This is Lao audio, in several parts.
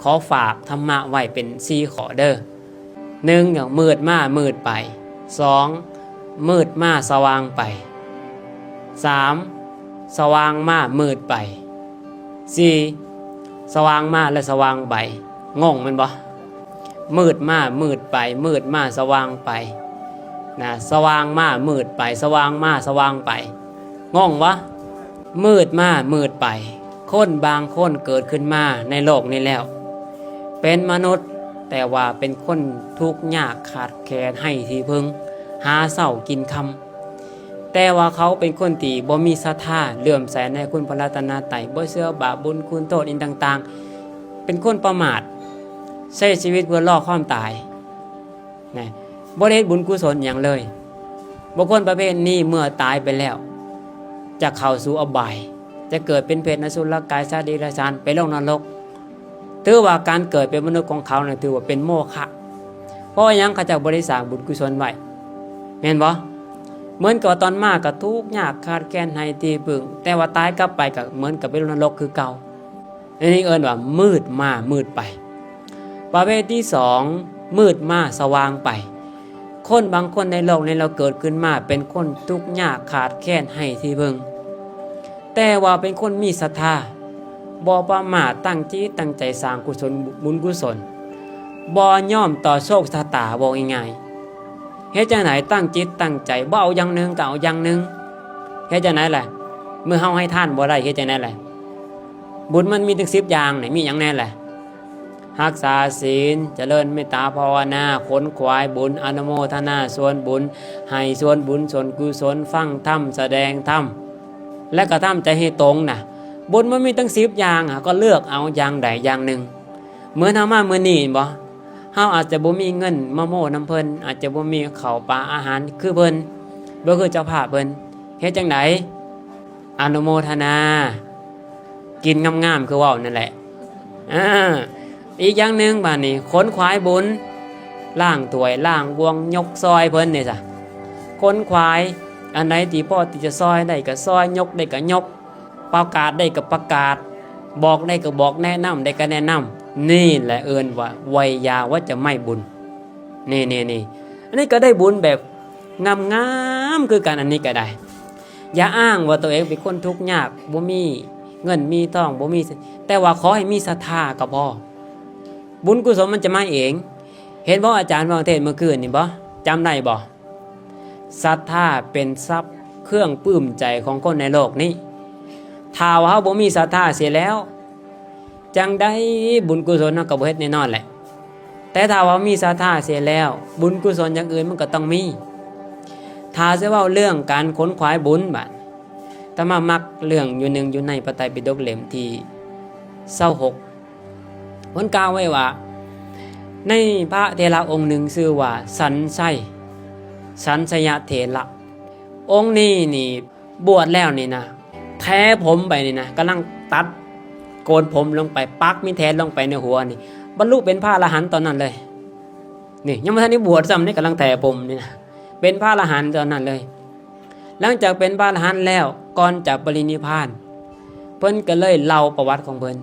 ຂໍຝາກທຳມະໄວ້ເປັນສີ່ຂໍ້ເດີ້. ໜຶ່ງ ມືດມາມືດໄປ. ສອງ ມືດມາສະຫວ່າງໄປ. ສາມ ສະຫວ່າງມາມືດໄປ. ສີ່ ສະຫວ່າງມາແລະສະຫວ່າງໄປ. ງົງແມ່ນບໍ່? ມືດມາມືດໄປ, ມືດມາສະຫວ່າງໄປນະ, ສະຫວ່າງມາມືດໄປ, ສະຫວ່າງມາສະຫວ່າງໄປ. ງົງບໍ່? ມືດມາມືດໄປ. ຄົນບາງຄົນເກີດຂຶ້ນມາໃນໂລກນີ້ແລ້ວ ເປັນມະນຸດ, ແຕ່ວ່າເປັນຄົນທຸກຍາກຂາດແຄນ ໄຮ້ທີ່ເພິ່ງ, ຫາເຊົ້າກິນຄ່ຳ. ແຕ່ວ່າເຂົາເປັນຄົນທີ່ບໍ່ມີສັດທາເຫຼື້ອມໃສໃນຄຸນພະລັດຕະນະໄຕ, ບໍ່ເຊື່ອບາບບຸນຄຸນໂທດອີ່ຫຍັງຕ່າງໆ, ເປັນຄົນປະໝາດ, ໃຊ້ຊີວິດເພື່ອລໍຄວາມຕາຍນະ, ບໍ່ໄດ້ເຮັດບຸນກຸສົນຫຍັງເລີຍ. ບຸກຄົນປະເພດນີ້ເມື່ອຕາຍໄປແລ້ວ ຈະເຂົ້າສູ່ອະບາຍ, ຈະເກີດເປັນເປດ ອະສຸລະກາຍ, ສັດເດຍລະສານ, ໄປລົງນະລົກ. ຖືວ່າການເກີດເປັນມະນຸດຂອງເຂົານັ້ນຖືວ່າເປັນໂມຄະ. ເພາະຫຍັງ? ເຂົາເຈົ້າບໍ່ໄດ້ສ້າງບຸນກຸສົນໄວ້ ແມ່ນບໍ່? ເໝືອນກັບຕອນມາກໍທຸກຍາກຂາດແຄນ ໄຮ້ທີ່ເພິ່ງ, ແຕ່ວ່າຕາຍກັບໄປກໍເໝືອນກັບໄປລົງນະລົກຄືເກົ່າ. ອັນນີ້ເອີ້ນວ່າມືດມາມືດໄປ. ປະເພດທີສອງ ມືດມາສະຫວ່າງໄປ. ຄົນບາງຄົນໃນໂລກນີ້ ລາວເກີດຂຶ້ນມາເປັນຄົນທຸກຍາກຂາດແຄນ ໄຮ້ທີ່ເພິ່ງ, ແຕ່ວ່າເປັນຄົນມີສັດທາ, ບໍ່ປະໝາດ, ຕັ້ງຈິດຕັ້ງໃຈສ້າງກຸສົນ, ບຸນກຸສົນ, ບໍ່ຍອມຕໍ່ໂຊກຊະຕາ, ເວົ້າງ່າຍໆ. ເຮັດຈັ່ງໃດ? ຕັ້ງຈິດຕັ້ງໃຈ, ບໍ່ເອົາຢ່າງໜຶ່ງກໍເອົາຢ່າງໜຶ່ງ. ເຮັດຈັ່ງໃດລະ? ເມື່ອເຮົາໃຫ້ທານບໍ່ໄດ້, ເຮັດຈັ່ງໃດລະ? ບຸນມັນມີຕັ້ງສິບຢ່າງນີ້, ມີຫຍັງແດ່ລະ? ຮັກສາສິນ, ຈະເລີນເມດຕາພາວະນາ, ຂົນຂວາຍບຸນ, ອະນຸໂມທະນາສ່ວນບຸນ, ໃຫ້ສ່ວນບຸນສ່ວນກຸສົນ, ຟັງທຳ, ສະແດງທຳ ແລະ ກະທຳໃຈໃຫ້ຕົງນະ. ບຸນມັນມີຕັ້ງສິບຢ່າງ, ເຮົາກໍເລືອກເອົາຢ່າງໃດຢ່າງໜຶ່ງ. ເໝືອນເຮົາມາມື້ນີ້ແມ່ນບໍ່? ເຮົາອາດຈະບໍ່ມີເງິນມາໂມນຳເພິ່ນ, ອາດຈະບໍ່ມີເຂົ້າປາອາຫານຄືເພິ່ນ, ບໍ່ຄືເຈົ້າພາບເພິ່ນ. ເຮັດຈັ່ງໃດ? ອະນຸໂມທະນາ, ກິນງາມໆ ຄືເວົ້ານັ້ນແຫຼະ. ອາ ອີກຢ່າງໜຶ່ງບາດນີ້, ຂົນຂວາຍບຸນ, ລ້າງຖ້ວຍ, ລ້າງບ່ວງ, ຍົກຊອຍເພິ່ນນີ້ຊະ. ຂົນຂວາຍ, ອັນໃດທີ່ພໍທີ່ຈະຊອຍໄດ້ກໍຊອຍ, ຍົກໄດ້ກໍຍົກ, ປະກາດໄດ້ກໍປະກາດ, ບອກໄດ້ກໍບອກ, ແນະນຳໄດ້ກໍແນະນຳ. ນີ້ແຫຼະເອີ້ນວ່າໄວຍາວັດຈະໄມບຸນ. ນີ້ໆໆ ອັນນີ້ກໍໄດ້ບຸນແບບງາມໆ ຄືກັນ, ອັນນີ້ກໍໄດ້. ຢ່າອ້າງວ່າຕົວເອງເປັນຄົນທຸກຍາກ, ບໍ່ມີເງິນມີທອງ, ບໍ່ມີ, ແຕ່ວ່າຂໍໃຫ້ມີສັດທາກໍພໍ. ບຸນກຸສົນມັນຈະມາເອງ. ເຫັນບໍ່ ອາຈານເວົ້າເທດເມື່ອຄືນນີ້ບໍ່? ຈຳໄດ້ບໍ່? ສັດທາເປັນຊັບເຄື່ອງປຶ້ມໃຈຂອງຄົນໃນໂລກນີ້. ຖ້າວ່າເຮົາບໍ່ມີສັດທາເສຍແລ້ວ, ຈັ່ງໃດບຸນກຸສົນເຮົາກໍບໍ່ເຮັດແນ່ນອນແຫຼະ. ແຕ່ຖ້າວ່າມີສັດທາເສຍແລ້ວ, ບຸນກຸສົນຢ່າງອື່ນມັນກໍຕ້ອງມີ. ຖ້າຊິເວົ້າເລື່ອງການຂົນຂວາຍບຸນບາດ, ອາດຕະມາມັກເລື່ອງຢູ່ໜຶ່ງຢູ່ໃນພະໄຕປິດົກເຫຼັ້ມທີຊາວຫົກ. ເພິ່ນກ່າວໄວ້ວ່າ ໃນພະເຖລະອົງໜຶ່ງຊື່ວ່າສັນໄຊ, ສັນໄຊຍະເຖລະ. ອົງນີ້ນີ້ ບວດແລ້ວນີ້ນະ ແຖຜົມໄປນີ້ນະ, ກຳລັງຕັດໂກນຜົມລົງໄປ, ປັກມີແຖລົງໄປໃນຫົວນີ້, ບັນລຸເປັນພະອະລະຫັນຕອນນັ້ນເລີຍ. ນີ້ຍັງບໍ່ທັນໄດ້ບວດຊ້ຳນີ້, ກຳລັງແຖຜົມນີ້ນະ, ເປັນພະອະລະຫັນຕອນນັ້ນເລີຍ. ຫຼັງຈາກເປັນພະອະລະຫັນແລ້ວ, ກ່ອນຈະປະລິນິບພານ, ເພິ່ນກໍເລີຍເລົ່າປະຫວັດຂອງເພິ່ນ.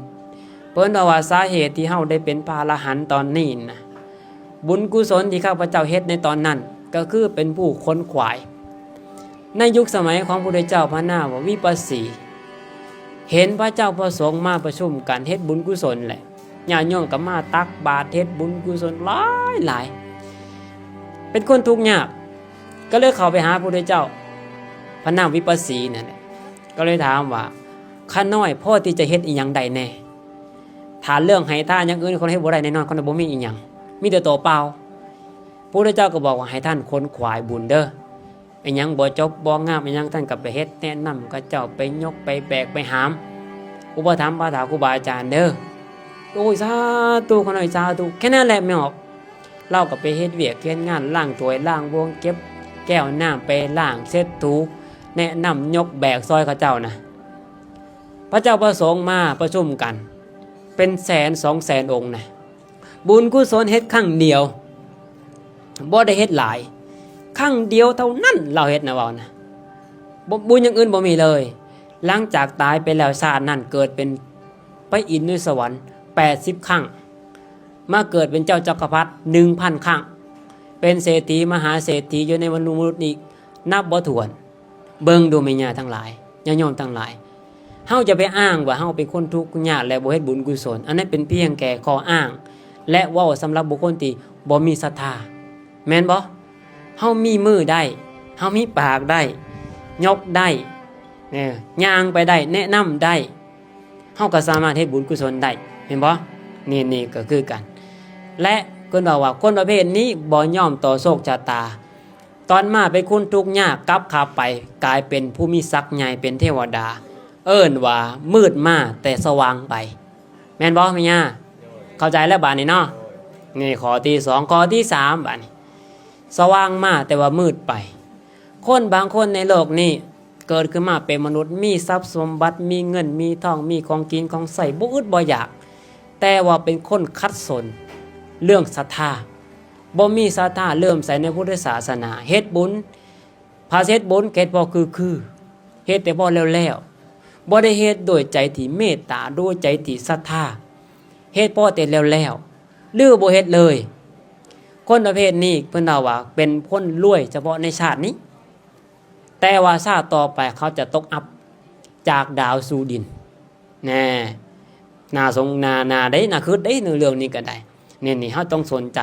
ເພິ່ນເວົ້າວ່າ ສາເຫດທີ່ເຮົາໄດ້ເປັນພະອະລະຫັນຕອນນີ້ນະ, ບຸນກຸສົນທີ່ຂ້າພະເຈົ້າເຮັດໃນຕອນນັ້ນ ກໍຄືເປັນຜູ້ຂົນຂວາຍ. ໃນຍຸກສະໄໝຂອງພະພຸດທະເຈົ້າ ພະນາມວ່າວິປັດສີ, ເຫັນພະເຈົ້າພະສົງມາປະຊຸມກັນເຮັດບຸນກຸສົນແຫຼະ, ຍາດໂຍມກໍມາຕັກບາດເຮັດບຸນກຸສົນຫຼາຍໆ, ເປັນຄົນທຸກຍາກ, ກໍເລີຍເຂົ້າໄປຫາພະພຸດທະເຈົ້າ ພະນາມວິປັດສີນັ້ນແຫຼະ, ກໍເລີຍຖາມວ່າ ຂ້ານ້ອຍພໍທີ່ຈະເຮັດອີ່ຫຍັງໄດ້ແດ່? ຖ້າເລື່ອງໃຫ້ທານຢ່າງອື່ນ ຂ້ານ້ອຍເຮັດບໍ່ໄດ້ແນ່ນອນ, ຂ້ານ້ອຍບໍ່ມີອີ່ຫຍັງ, ມີແຕ່ໂຕເປົ່າ. ພະພຸດທະເຈົ້າກໍບອກວ່າໃຫ້ທ່ານຂົນຂວາຍບຸນເດີ້, ອີ່ຫຍັງບໍ່ຈົບບໍ່ງາມອີ່ຫຍັງ ທ່ານກໍໄປເຮັດແນະນຳເຂົາເຈົ້າ, ໄປຍົກໄປແບກໄປຫາມ, ອຸປະຖຳພາສາຄູບາອາຈານເດີ້. ໂອ້ຍ ສາທຸ ຂ້ານ້ອຍສາທຸ, ແຄ່ນັ້ນແຫຼະແມ່ອອກ. ລາວກໍໄປເຮັດວຽກເຮັດງານ, ລ້າງຖ້ວຍລ້າງບ່ວງ, ເກັບແກ້ວນ້ຳໄປລ້າງເຊັດຖູ, ແນະນຳຍົກແບກຊ່ອຍເຂົາເຈົ້ານະ. ພະເຈົ້າພະສົງມາປະຊຸມກັນເປັນແສນສອງແສນອົງນະ, ບຸນກຸສົນເຮັດຄັ້ງດຽວ, ບໍ່ໄດ້ເຮັດຫຼາຍ, ຄັ້ງດຽວເທົ່ານັ້ນລາວເຮັດນະ, ເວົ້ານະ, ບໍ່ ບຸນຢ່າງອື່ນບໍ່ມີເລີຍ. ຫຼັງຈາກຕາຍໄປແລ້ວ, ຊາດນັ້ນເກີດເປັນພະອິນຢູ່ສະຫວັນແປດສິບຄັ້ງ. ມາເກີດເປັນເຈົ້າຈັກກະພັດໜຶ່ງພັນຄັ້ງ, ເປັນເສດຖີມະຫາເສດຖີຢູ່ໃນມະນຸດນີ້ນັບບໍ່ຖ້ວນ. ເບິ່ງດູແມ່ຍ່າທັງຫຼາຍ, ຍາດໂຍມທັງຫຼາຍ, ເຮົາຈະໄປອ້າງວ່າເຮົາເປັນຄົນທຸກຍາກ ແລະ ບໍ່ເຮັດບຸນກຸສົນ, ອັນນັ້ນເປັນພຽງແຕ່ຂໍ້ອ້າງ ແລະ ເວົ້າສຳລັບບຸກຄົນທີ່ບໍ່ມີສັດທາ, ແມ່ນບໍ່? ເຮົາມີມືໄດ້, ເຮົາມີປາກໄດ້, ຍົກໄດ້, ເອີ ຍ່າງໄປໄດ້, ແນະນຳໄດ້, ເຮົາກໍສາມາດເຮັດບຸນກຸສົນໄດ້, ແມ່ນບໍ່? ນີ້ ນີ້ກໍຄືກັນ. ແລະ ເພິ່ນເວົ້າວ່າ ຄົນປະເພດນີ້ບໍ່ຍອມຕໍ່ໂຊກຊະຕາ, ຕອນມາເປັນຄົນທຸກຍາກ, ກັບຂາບໄປກາຍເປັນຜູ້ມີສັກໃຫຍ່, ເປັນເທວະດາ, ເອີ້ນວ່າມືດມາແຕ່ສະຫວ່າງໄປ. ແມ່ນບໍ່ແມ່ຍ່າ? ເຂົ້າໃຈແລ້ວບາດນີ້ເນາະ. ນີ້ຂໍ້ທີສອງ. ຂໍ້ທີສາມບາດນີ້, ສະຫວ່າງມາແຕ່ວ່າມືດໄປ. ຄົນບາງຄົນໃນໂລກນີ້ເກີດຂຶ້ນມາເປັນມະນຸດ, ມີຊັບສົມບັດ, ມີເງິນມີທອງ, ມີຂອງກິນຂອງໃຊ້, ບໍ່ອຶດບໍ່ຢາກ, ແຕ່ວ່າເປັນຄົນຂັດສົນເລື່ອງສັດທາ, ບໍ່ມີສັດທາເຫຼື້ອມໃສໃນພຸດທະສາສະໜາ, ເຮັດບຸນ ພາເຮັດບຸນເຮັດພໍຄືໆ, ເຮັດແຕ່ພໍແລ້ວໆ, ບໍ່ໄດ້ເຮັດດ້ວຍໃຈທີ່ເມດຕາ, ດ້ວຍໃຈທີ່ສັດທາ, ເຮັດພໍແຕ່ແລ້ວໆ ຫຼືບໍ່ເຮັດເລີຍ. ຄົນປະເພດນີ້ເພິ່ນເວົ້າວ່າເປັນຄົນລວຍສະເພາະໃນຊາດນີ້, ແຕ່ວ່າຊາດຕໍ່ໄປເຂົາຈະຕົກອັບຈາກດາວສູ່ດິນ. ແນ່ ໜ້າສົງ ໜ້າ ໜ້າໄດ້ ໜ້າຄຶດໄດ້ ເລື່ອງນີ້ກໍໄດ້. ນີ້ ນີ້ເຮົາຕ້ອງສົນໃຈ.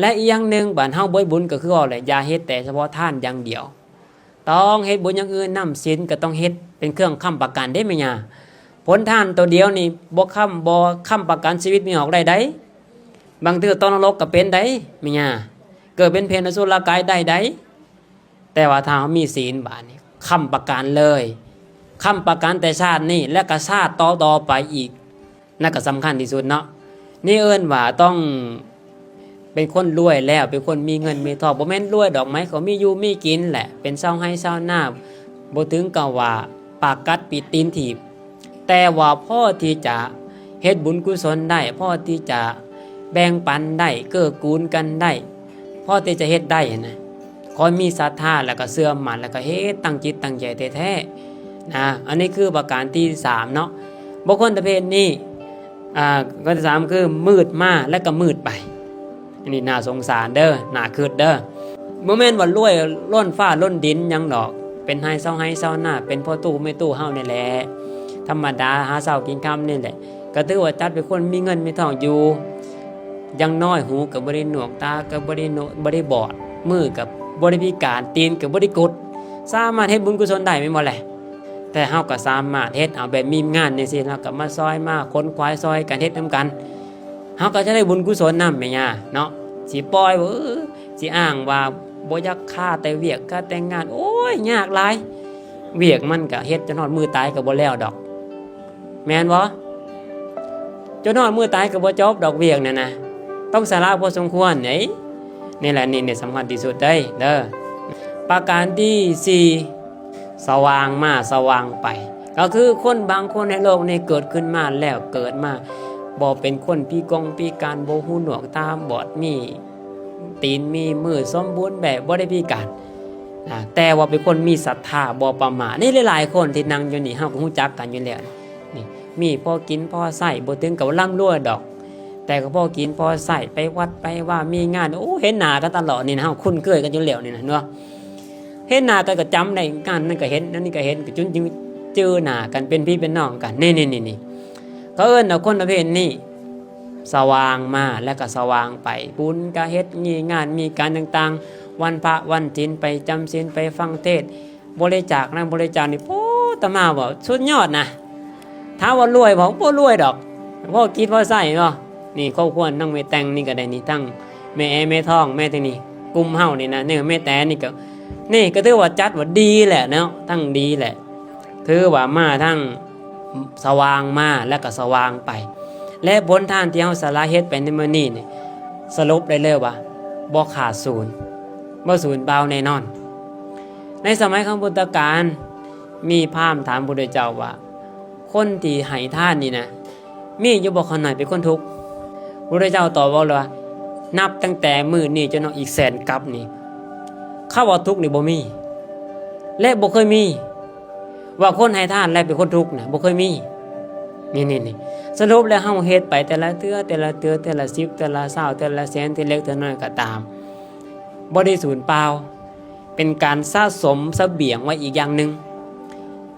ແລະ ອີກຢ່າງໜຶ່ງ ບາດເຮົາບໍ່ເຮັດບຸນກໍຄືເວົ້າແຫຼະ, ຢ່າເຮັດແຕ່ສະເພາະທານຢ່າງດຽວ, ຕ້ອງເຮັດບຸນຢ່າງອື່ນນຳ. ສິນກໍຕ້ອງເຮັດເປັນເຄື່ອງຄ້ຳປະກັນເດ້ແມ່ຍ່າ. ຜົນທານໂຕດຽວນີ້ບໍ່ຄ້ຳ ບໍ່ຄ້ຳປະກັນຊີວິດມີຫອກໄດ້ໃດ. ບາງເທື່ອຕົກນະລົກກໍເປັນໄດ໋ແມ່ຍ່າ, ເກີດເປັນເປດອະສຸລະກາຍໄດ້ໃດ. ແຕ່ວ່າຖ້າເຮົາມີສິນບາດນີ້ຄ້ຳປະກັນເລີຍ, ຄ້ຳປະກັນແຕ່ຊາດນີ້ ແລະ ກໍຊາດຕໍ່ໆໄປອີກ, ນັ້ນກໍສຳຄັນທີ່ສຸດເນາະ. ນີ້ເອີ້ນວ່າຕ້ອງເປັນຄົນລວຍແລ້ວ, ເປັນຄົນມີເງິນມີທອງ, ບໍ່ແມ່ນລວຍດອກໄມ້, ກໍມີຢູ່ມີກິນແຫຼະ, ເປັນຊາວໄຮ່ຊາວນາ, ບໍ່ເຖິງກັບວ່າປາກກັດປີຕີນຖີບ. ແຕ່ວ່າພໍທີ່ຈະເຮັດບຸນກຸສົນໄດ້, ພໍທີ່ຈະແບ່ງປັນໄດ້, ເກື້ອກູນກັນໄດ້, ພໍທີ່ຈະເຮັດໄດ້ຫັ້ນນະ. ຂໍໃຫ້ມີສັດທາ ແລ້ວກໍເຊື່ອໝັ້ນ ແລ້ວກໍເຮັດຕັ້ງຈິດຕັ້ງໃຈແທ້ໆນະ. ອັນນີ້ຄືປະການທີສາມເນາະ. ບຸກຄົນປະເພດນີ້ ອ່າ ປະການທີສາມຄືມືດມາ ແລ້ວກໍມືດໄປ. ອັນນີ້ໜ້າສົງສານເດີ, ໜ້າຄຶດເດີ. ບໍ່ແມ່ນວ່າລວຍລົ້ນຟ້າລົ້ນດິນຫຍັງດອກ, ເປັນນາຍຊາວໄຮ່ຊາວນາ, ເປັນພໍ່ຕູ້ແມ່ຕູ້ເຮົານີ້ແຫຼະ. ທຳມະດາຫາເຊົ້າກິນຄ່ຳນີ້ແຫຼະ, ກໍຖືວ່າຈັດເປັນຄົນມີເງິນມີທອງຢູ່. ຢ່າງໜ້ອຍຫູກໍບໍ່ໄດ້ໜວກ, ຕາກໍບໍ່ໄດ້ໜວກ ບໍ່ໄດ້ບອດ, ມືກໍບໍ່ໄດ້ພິການ, ຕີນກໍບໍ່ໄດ້ກຸດ, ສາມາດເຮັດບຸນກຸສົນໄດ້ແມ່ນບໍ່ແຫຼະ? ແຕ່ເຮົາກໍສາມາດເຮັດເອົາແບບມີງານຈັ່ງຊີ້, ເຮົາກໍມາຊ່ອຍ ມາຂົນຂວາຍຊ່ອຍກັນເຮັດນຳກັນ, ເຮົາກໍຈະໄດ້ບຸນກຸສົນນຳແມ່ຍ່າເນາະ. ຊິປ່ອຍວ່າ ເອີ ຊິອ້າງວ່າບໍ່ຢາກຄາແຕ່ວຽກ ຄາແຕ່ງານ, ໂອ້ຍ ຍາກຫຼາຍ, ວຽກມັນກໍເຮັດຈົນຮອດມື້ຕາຍກໍບໍ່ແລ້ວດອກ. ແມ່ນບໍ່? ຈົນຮອດມື້ຕາຍກໍບໍ່ຈົບດອກວຽກນັ້ນນະ, ຕ້ອງສະຫຼະພໍສົມຄວນເດ້. ນີ້ແຫຼະ ນີ້ ນີ້ສຳຄັນທີ່ສຸດເດ້ ເດີ. ປະການທີສີ່ ສະຫວ່າງມາສະຫວ່າງໄປ, ກໍຄືຄົນບາງຄົນໃນໂລກນີ້ເກີດຂຶ້ນມາແລ້ວ ເກີດມາບໍ່ເປັນຄົນພິກົງພິການ, ບໍ່ຫູໜວກຕາບອດ, ມີຕີນມີມືສົມບູນແບບ, ບໍ່ໄດ້ພິການ. ນະ ແຕ່ວ່າເປັນຄົນມີສັດທາ ບໍ່ປະໝາດ. ນີ້ຫຼາຍໆຄົນທີ່ນັ່ງຢູ່ນີ້ ເຮົາກໍຮູ້ຈັກກັນຢູ່ແລ້ວ. ນີ້ ມີພໍກິນພໍໃຊ້, ບໍ່ເຖິງກັບວ່າລ່ຳລວຍດອກ, ແຕ່ກໍພໍກິນພໍໃຊ້, ໄປວັດໄປວາ, ມີງານ, ໂອ້ ເຫັນໜ້າກັນຕະຫຼອດນີ້ນະ, ເຮົາຄຸ້ນເຄີຍກັນຢູ່ແລ້ວນີ້ນະເນາະ. ເຫັນໜ້າກັນກໍຈຳໄດ້, ງານນັ້ນກໍເຫັນ, ອັນນີ້ກໍເຫັນ, ກໍຈົນຈື່ໜ້າກັນ, ເປັນພີ່ເປັນນ້ອງກັນ. ນີ້ໆໆໆ ເຂົາເອີ້ນວ່າຄົນປະເພດນີ້ ສະຫວ່າງມາແລ້ວກໍສະຫວ່າງໄປ, ບຸນກໍເຮັດ, ມີງານມີການຕ່າງໆ, ວັນພະວັນສິນໄປຈຳສິນ, ໄປຟັງເທດ, ບໍລິຈາກນັ້ນບໍລິຈາກນີ້, ໂອ້ ອາດຕະມາວ່າສຸດຍອດນະ. ຖາມວ່າລວຍບໍ່? ບໍ່ລວຍດອກ, ພໍກິນພໍໃຊ້ເນາະ. ນີ້ຄອບຄົວນາງແມ່ແຕ່ງນີ້ກໍໄດ້ນີ້, ທັງແມ່ແອ ແມ່ທອງ, ແມ່ແຕ່ງນີ້, ກຸ່ມເຮົານີ້ນະ, ນີ້ແມ່ແຕ່ນີ້ກໍ, ນີ້ກໍຖືວ່າຈັດວ່າດີແຫຼະເນາະ, ທັງດີແຫຼະ. ຖືວ່າມາທັງສະຫວ່າງມາ ແລ້ວກໍສະຫວ່າງໄປ, ແລະ ຜົນທານທີ່ເຮົາສະຫຼະເຮັດໄປໃນມື້ນີ້ນີ້ ສະຫຼຸບໄດ້ເລີຍວ່າບໍ່ຂາດສູນ, ບໍ່ສູນເປົ່າແນ່ນອນ. ໃນສະໄໝຂອງພຸດທະການ ມີພາມຖາມພຸດທະເຈົ້າວ່າ ຄົນທີ່ໃຫ້ທານນີ້ນະ ມີຢູ່ບໍ່ ຂ້ານ້ອຍເປັນຄົນທຸກ? ພຸດທະເຈົ້າຕອບບອກເລີຍວ່າ ນັບຕັ້ງແຕ່ມື້ນີ້ຈົນຮອດອີກແສນກັບນີ້ ຄຳວ່າທຸກນີ້ບໍ່ມີ ແລະ ບໍ່ເຄີຍມີ ວ່າຄົນໃຫ້ທານແລ້ວເປັນຄົນທຸກນະ ບໍ່ເຄີຍມີ. ນີ້ໆໆ ສະຫຼຸບແລ້ວເຮົາເຮັດໄປແຕ່ລະເທື່ອ ແຕ່ລະເທື່ອ ເທື່ອລະສິບ ເທື່ອລະຊາວ ເທື່ອລະແສນ ເທື່ອເລັກເທື່ອນ້ອຍກໍຕາມ ບໍ່ໄດ້ສູນເປົ່າ ເປັນການສະສົມສະບຽງໄວ້ອີກຢ່າງໜຶ່ງ.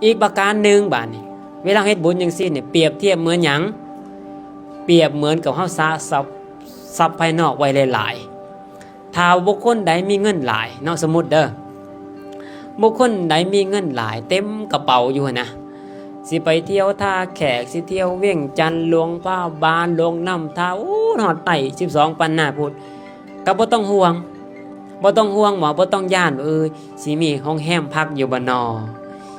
ອີກປະການໜຶ່ງບາດນີ້ ເວລາເຮັດບຸນຈັ່ງຊີ້ນີ້ ປຽບທຽບເໝືອນຫຍັງ? ປຽບເໝືອນກັບເຮົາສະຊັບ ຊັບພາຍນອກໄວ້ຫຼາຍໆ. ຖ້າບຸກຄົນໃດມີເງິນຫຼາຍເນາະ ສົມມຸດເດີ ບຸກຄົນໃດມີເງິນຫຼາຍເຕັມກະເປົາຢູ່ຫັ້ນນະ ຊິໄປທ່ຽວທ່າແຂກ ຊິທ່ຽວວຽງຈັນ ຫຼວງພະບາງ ຫຼວງນ້ຳທາ ໂອ້ ຮອດໃຕ້ສິບສອງປັນນາພຸ້ນ ກໍບໍ່ຕ້ອງຫ່ວງ ບໍ່ຕ້ອງຫ່ວງວ່າ ບໍ່ຕ້ອງຢ້ານວ່າ ເອີ ຊິມີໂຮງແຮມພັກຢູ່ບໍ່ນໍ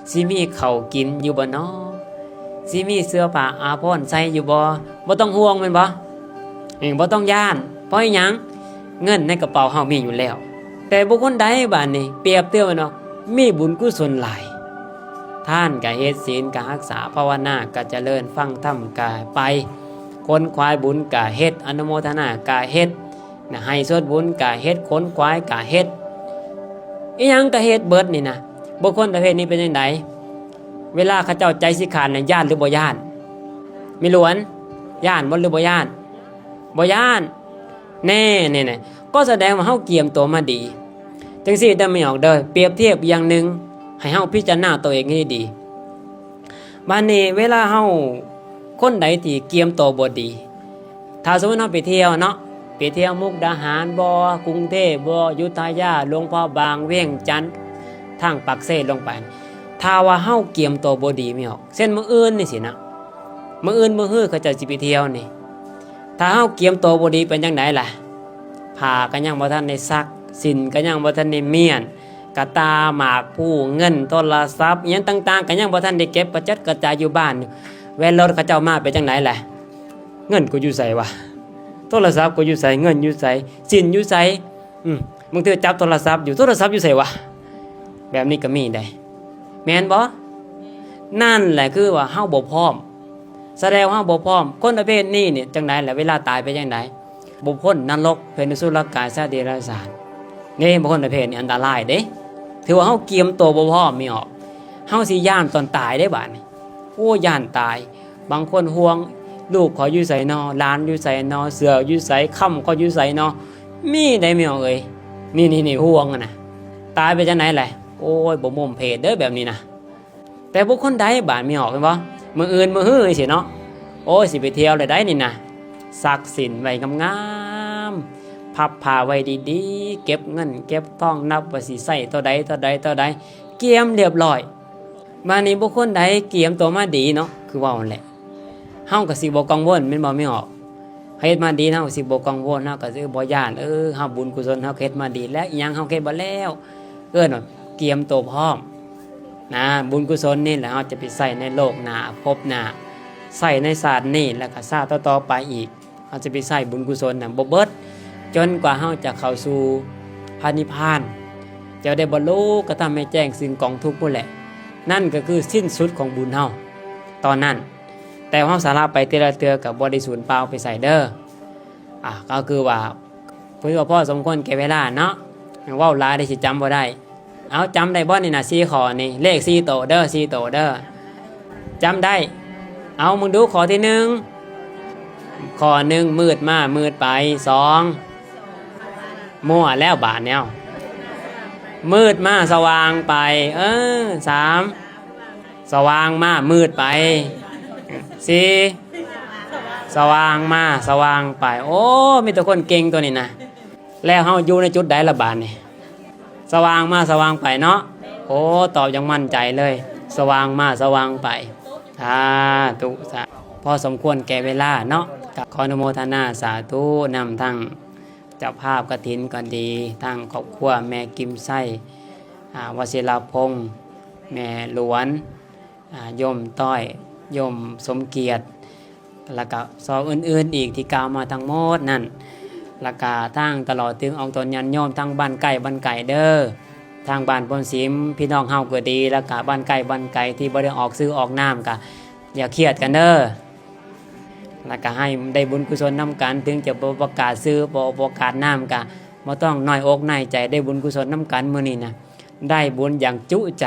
ຊິມີເຂົ້າກິນຢູ່ບໍ່ນໍ ຊິມີເສື້ອຜ້າອາພອນໃສ່ຢູ່ບໍ່? ບໍ່ຕ້ອງຫ່ວງແມ່ນບໍ່? ເອີ ບໍ່ຕ້ອງຢ້ານ. ເພາະອີຫຍັງ? ເງິນໃນກະເປົາເຮົາມີຢູ່ແລ້ວ. ແຕ່ບຸກຄົນໃດບາດນີ້ ປຽບທຽບວ່າເນາະ ມີບຸນກຸສົນຫຼາຍ ທານກະເຮັດ ສິນກະຮັກສາ ພາວະນາກະຈະເລີນ ຟັງທຳກະໄປ ຂົນຂວາຍບຸນກະເຮັດ ອະນຸໂມທະນາກະເຮັດ ນະ ໃຫ້ສ່ວນບຸນກະເຮັດ ຂົນຂວາຍກະເຮັດ ອີຫຍັງກະເຮັດເບິດນີ້ນະ. ບຸກຄົນປະເພດນີ້ເປັນຈັ່ງໃດ? ເວລາເຂົາເຈົ້າໃຈຊິຂາດນະ ຢ້ານຫຼືບໍ່ຢ້ານ? ແມ່ຫຼວນ ຢ້ານບໍ່ຫຼືບໍ່ຢ້ານ? ບໍ່ຢ້ານ. ແນ່ ແນ່ໆ ກໍສະແດງວ່າເຮົາກຽມຕົວມາດີ. ຈັ່ງຊີ້ເດີແມ່ອອກເດີ ປຽບທຽບຢ່າງໜຶ່ງ ໃຫ້ເຮົາພິຈາລະນາຕົວເອງໃຫ້ດີ. ບາດນີ້ເວລາເຮົາ ຄົນໃດທີ່ກຽມໂຕບໍ່ດີ ຖ້າສົມມຸດເຮົາໄປທ່ຽວເນາະ ໄປທ່ຽວມຸກດາຫານບໍ ກຸງເທບບໍ ຢູ່ທະຍາ ຫຼວງພະບາງ ວຽງຈັນ ທາງປາກເຊລົງໄປ ຖ້າວ່າເຮົາກຽມໂຕບໍ່ດີແມ່ອອກ ເຊັ່ນມື້ອື່ນນີ້ຊີ້ນະ ມື້ອື່ນມື້ຮືເຂົາເຈົ້າຊິໄປທ່ຽວນີ້ ຖ້າເຮົາກຽມໂຕບໍ່ດີເປັນຈັ່ງໃດລະ? ຜ້າກໍຍັງບໍ່ທັນໄດ້ຊັກ ສິ້ນກໍຍັງບໍ່ທັນໄດ້ມ້ຽນ ກະຕ່າ ໝາກພູ ເງິນ ໂທລະສັບ ອີ່ຫຍັງຕ່າງໆ ກໍຍັງບໍ່ທັນໄດ້ເກັບ ກະຈັດກະຈາຍຢູ່ບ້ານ ແວ່ນລົດເຂົາເຈົ້າມາເປັນຈັ່ງໃດລະ? ເງິນກູຢູ່ໃສວະ? ໂທລະສັບກູຢູ່ໃສ? ເງິນຢູ່ໃສ? ສິ້ນຢູ່ໃສ? ອືມ ບາງເທື່ອຈັບໂທລະສັບຢູ່ ໂທລະສັບຢູ່ໃສວະ? ແບບນີ້ກໍມີໄດ໋ ແມ່ນບໍ່? ນັ້ນແຫຼະຄືວ່າເຮົາບໍ່ພ້ອມ ສະແດງວ່າເຮົາບໍ່ພ້ອມ. ຄົນປະເພດນີ້ນີ້ຈັ່ງໃດລະ? ເວລາຕາຍເປັນຈັ່ງໃດ? ບຸກຄົນນະລົກ ເປັນອະສຸລະກາຍ ສັດເດຍລະສານເດ້. ບຸກຄົນປະເພດນີ້ອັນຕະລາຍເດ້ ຖືວ່າເຮົາກຽມໂຕບໍ່ພ້ອມແມ່ອອກ ເຮົາຊິຢ້ານຕອນຕາຍເດ້ບາດນີ້. ໂອ້ ຢ້ານຕາຍ ບາງຄົນຫ່ວງ ລູກຂ້ອຍຢູ່ໃສນໍ ຫຼານຢູ່ໃສນໍ ເສື້ອຢູ່ໃສ ຄຳຂ້ອຍຢູ່ໃສນໍ ມີໄດ໋ແມ່ອອກເອີຍ. ນີ້ໆໆ ຫ່ວງຫັ້ນນະ ຕາຍໄປຈັ່ງໃດແຫຼະ? ໂອ້ຍ ບໍ່ມຸມເພດເດີແບບນີ້ນະ. ແຕ່ບຸກຄົນໃດບາດແມ່ອອກ ແມ່ນບໍ່? ມື້ອື່ນມື້ຮືຈັ່ງຊີ້ເນາະ ໂອ້ຍ ຊິໄປທ່ຽວແລ້ວໃດ໋ນີ້ນະ ຊັກສິ້ນໄວ້ງາມໆ ພັບຜ້າໄວ້ດີໆ ເກັບເງິນເກັບທອງ ນັບວ່າຊິໃຊ້ເທົ່າໃດ ເທົ່າໃດ ເທົ່າໃດ ກຽມລຽບລ້ອຍ. ບາດນີ້ບຸກຄົນໃດກຽມຕົວມາດີເນາະ ຄືເວົ້າຫັ້ນແຫຼະ ເຮົາກໍຊິບໍ່ກັງວົນ ແມ່ນບໍ່ແມ່ອອກ? ເຮັດມາດີ ເຮົາກໍຊິບໍ່ກັງວົນ ເຮົາກໍຊິບໍ່ຢ້ານ ເອີ ເຮົາບຸນກຸສົນເຮົາເຮັດມາດີແລ້ວ ອີ່ຫຍັງເຮົາເຮັດມາແລ້ວ ເອີ້ນວ່າກຽມໂຕພ້ອມນະ. ບຸນກຸສົນນີ້ແຫຼະ ເຮົາຈະໄປໃຊ້ໃນໂລກໜ້າ ພົບໜ້າ ໃຊ້ໃນຊາດນີ້ ແລ້ວກໍຊາດຕໍ່ໆໄປອີກ. ເຮົາຈະໄປໃຊ້ບຸນກຸສົນນະບໍ່ເບິດ ຈົນກວ່າເຮົາຈະເຂົ້າສູ່ພະນິບພານ ຈະໄດ້ບັນລຸກະທຳໃຫ້ແຈ້ງຊຶ່ງກອງທຸກພຸ້ນແຫຼະ. ນັ້ນກໍຄືສິ້ນສຸດຂອງບຸນເຮົາຕອນນັ້ນ. ແຕ່ເຮົາສາລະໄປແຕ່ລະເທື່ອກໍບໍ່ໄດ້ສູນເປົ່າໄປໃສເດີ. ອາ ກໍຄືວ່າ ເພິ່ນວ່າພໍສົມຄວນແກ່ເວລາເນາະ ເວົ້າຫຼາຍໄດ້ຊິຈຳບໍ່ໄດ້. ເອົາ ຈຳໄດ້ບໍ່ນີ້ນະ ສີ່ຂໍ້ນີ້ ເລກສີ່ໂຕເດີ ສີ່ໂຕເດີ ຈຳໄດ້. ເອົາ ມຶງດູຂໍ້ທີໜຶ່ງ ຂໍ້ໜຶ່ງ ມືດມາມືດໄປ ສອງ ມົ້ວແລ້ວບາດແນວ ມືດມາສະຫວ່າງໄປ ເອີ ສາມ ສະຫວ່າງມາມືດໄປ ສີ່ ສະຫວ່າງມາສະຫວ່າງໄປ. ໂອ້ ມີແຕ່ຄົນເກັ່ງຕົວນີ້ນະ. ແລ້ວເຮົາຢູ່ໃນຈຸດໃດລະບາດນີ້? ສະຫວ່າງມາສະຫວ່າງໄປເນາະ. ໂອ້ ຕອບຢ່າງໝັ້ນໃຈເລີຍ ສະຫວ່າງມາສະຫວ່າງໄປ. ສາທຸ ສາ ພໍສົມຄວນແກ່ເວລາເນາະ. ກໍຂໍອະນຸໂມທະນາສາທຸນຳທັງເຈົ້າພາບກະຖິນກໍດີ ທັງຄອບຄົວແມ່ກິມໄຊ ອາ ວະຊິລະພົງ ແມ່ຫຼວນ ອາ ໂຍມຕ້ອຍ ໂຍມສົມກຽດ ແລ້ວກະຊອກອື່ນໆອີກທີ່ກ່າວມາທັງໝົດນັ້ນ ແລ້ວກະທາງຕະຫຼອດເຖິງອອກຕົນຍາດໂຍມທາງບ້ານໃກ້ບ້ານໄກເດີ ທາງບ້ານໂພນສິມ ພີ່ນ້ອງເຮົາກໍດີ ແລ້ວກະບ້ານໃກ້ບ້ານໄກທີ່ບໍ່ໄດ້ອອກຊື່ອອກນາມ ກະຢ່າຄຽດກັນເດີ ແລ້ວກະໃຫ້ໄດ້ບຸນກຸສົນນຳກັນ ເຖິງຈະບໍ່ປະກາດຊື່ ບໍ່ປະກາດນາມ ກະບໍ່ຕ້ອງນ້ອຍອົກນ້ອຍໃຈ ໄດ້ບຸນກຸສົນນຳກັນມື້ນີ້ນະ ໄດ້ບຸນຢ່າງຈຸໃຈ.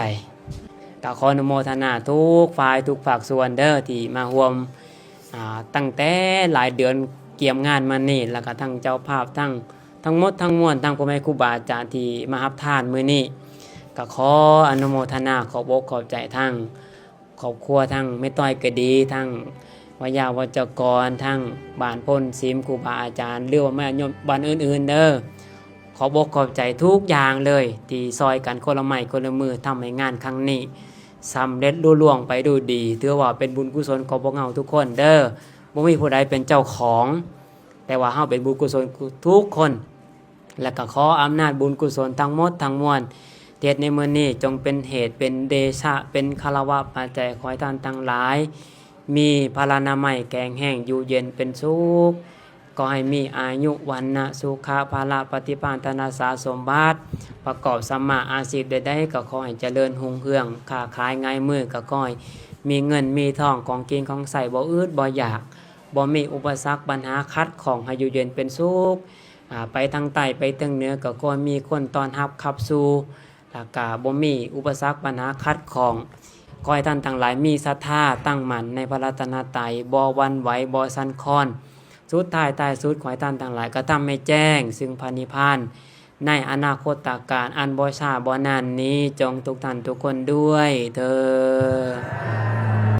ກໍຂໍອະນຸໂມທະນາທຸກຝ່າຍທຸກພາກສ່ວນເດີ ທີ່ມາຮ່ວມ ອ່າ ຕັ້ງແຕ່ຫຼາຍເດືອນກຽມງານມານີ້ ແລ້ວກໍທັງເຈົ້າພາບ ທັງ ທັງໝົດທັງມວນ ທັງພໍ່ແມ່ຄູບາອາຈານທີ່ມາຮັບທານມື້ນີ້ ກໍຂໍອະນຸໂມທະນາ ຂອບອົກຂອບໃຈທັງຄອບຄົວ ທັງແມ່ຕ້ອຍກໍດີ ທັງວາຍາວັດຈະກອນ ທັງບ້ານໂພນສິມ ຄູບາອາຈານ ຫຼືວ່າແມ່ນໂຍມບ້ານອື່ນໆເດີ. ຂອບອົກຂອບໃຈທຸກຢ່າງເລີຍ ທີ່ຊ່ອຍກັນຄົນລະໄມ້ຄົນລະມື ທຳໃຫ້ງານຄັ້ງນີ້ສຳເລັດລຸລ່ວງໄປດ້ວຍດີ. ຖືວ່າເປັນບຸນກຸສົນຂອງພວກເຮົາທຸກຄົນເດີ. ບໍ່ມີຜູ້ໃດເປັນເຈົ້າຂອງ ແຕ່ວ່າເຮົາເປັນບຸນກຸສົນທຸກຄົນ. ແລະກໍຂໍອຳນາດບຸນກຸສົນທັງໝົດທັງມວນ ທີ່ເຮັດໃນມື້ນີ້ ຈົ່ງເປັນເຫດເປັນເດຊະ ເປັນຄາລະວະປັດໄຈ ຂໍໃຫ້ທ່ານທັງຫຼາຍ ມີພະລານາໄມແຂງແຮງ ຢູ່ເຢັນເປັນສຸກ. ຂໍໃຫ້ມີອາຍຸ ວັນນະ ສຸຂະ ພະລະ ປະຕິພານ ທະນະສາສົມບັດ ປະກອບສຳມາອາຊີບໃດໆ ກໍຂໍໃຫ້ຈະເລີນຮຸ່ງເຮືອງ ຄ້າຂາຍງ່າຍມື ກໍຂໍໃຫ້ມີເງິນມີທອງ ຂອງກິນຂອງໃຊ້ ບໍ່ອຶດບໍ່ຢາກ ບໍ່ມີອຸປະສັກບັນຫາຂັດຂ້ອງ ໃຫ້ຢູ່ເຢັນເປັນສຸກ. ອາ ໄປທາງໃຕ້ໄປທາງເໜືອ ກໍຂໍໃຫ້ມີຄົນຕ້ອນຮັບຂັບສູ່ ແລ້ວກະບໍ່ມີອຸປະສັກບັນຫາຂັດຂ້ອງ. ຂໍໃຫ້ທ່ານທັງຫຼາຍມີສັດທາຕັ້ງໝັ້ນໃນພະລັດຕະນະໄຕ ບໍ່ຫວັ່ນໄຫວ ບໍ່ສັ່ນຄອນ. ສຸດທ້າຍທ້າຍສຸດ ຂໍໃຫ້ທ່ານທັງຫຼາຍກະທຳໃຫ້ແຈ້ງຊຶ່ງພະນິບພານ ໃນອະນາຄົດຕະການອັນບໍ່ຊ້າບໍ່ນານນີ້ ຈົ່ງທຸກທ່ານທຸກຄົນດ້ວຍເທີ້ນ.